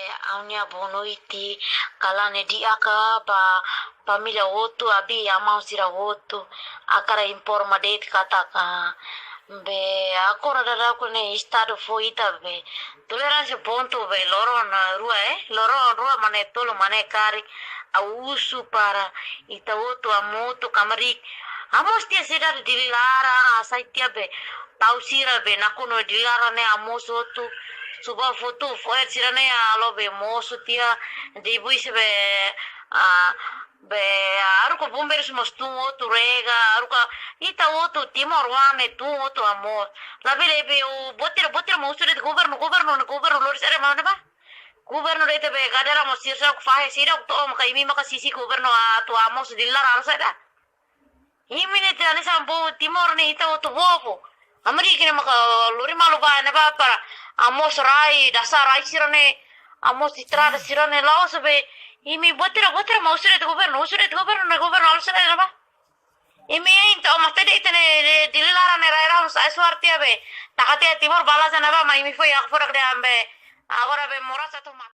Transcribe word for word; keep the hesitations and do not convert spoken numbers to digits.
Ha'u-nia boa noite, kalan ne'e di'ak ba família hotu, abi amau sira hotu, hakarak informa de'it katak, be, agora daudaun ne'e estadu foin ita be, toleránsia pontu be, loron rua, eh, loron rua mane tolu mane karik, ha'u husu para ita hotu hamutuk, hamarik, hamoos tiha sidade Dili laran, hasai tiha be, tau sira be nakonu Dili laran ne'e hamoos hotu, subar fotu fo'er sira ne'e halo be mosu tiha, depois be, ah, be, haruka bombeirus mós tun hotu rega, haruka ita hotu timoroan ne'e tun hotu hamoos. Labele be, o, buat ida, buat ida mak husu de'it governu, governu ne'e governu loron sira mak ne'ebá. Governu de'it be kadeira mós sira sira fahe sira to'o maka imi maka sisi governu atu hamoos Dili laran halo saida. Imi ne'e tiha hanesan boot, Timor ne'e ita hotu boot. Hamarik ne'e maka lori malu ba ne'ebá para hamoos rai, dasa rai sira ne'e, hamoos estrada sira ne'e la'ós be. Imi buat ida, buat ida mak husu de'it governu, husu de'it governu ne'e governu halo saida ne'ebá. Imi entaun mate de'it ne'e, ne'e Dili laran ne'e rai rahun sa'e suar tiha be. Taka tiha Timor balas ne'ebá mak imi foin hakfodak dehan be. Agora be moras atu mate.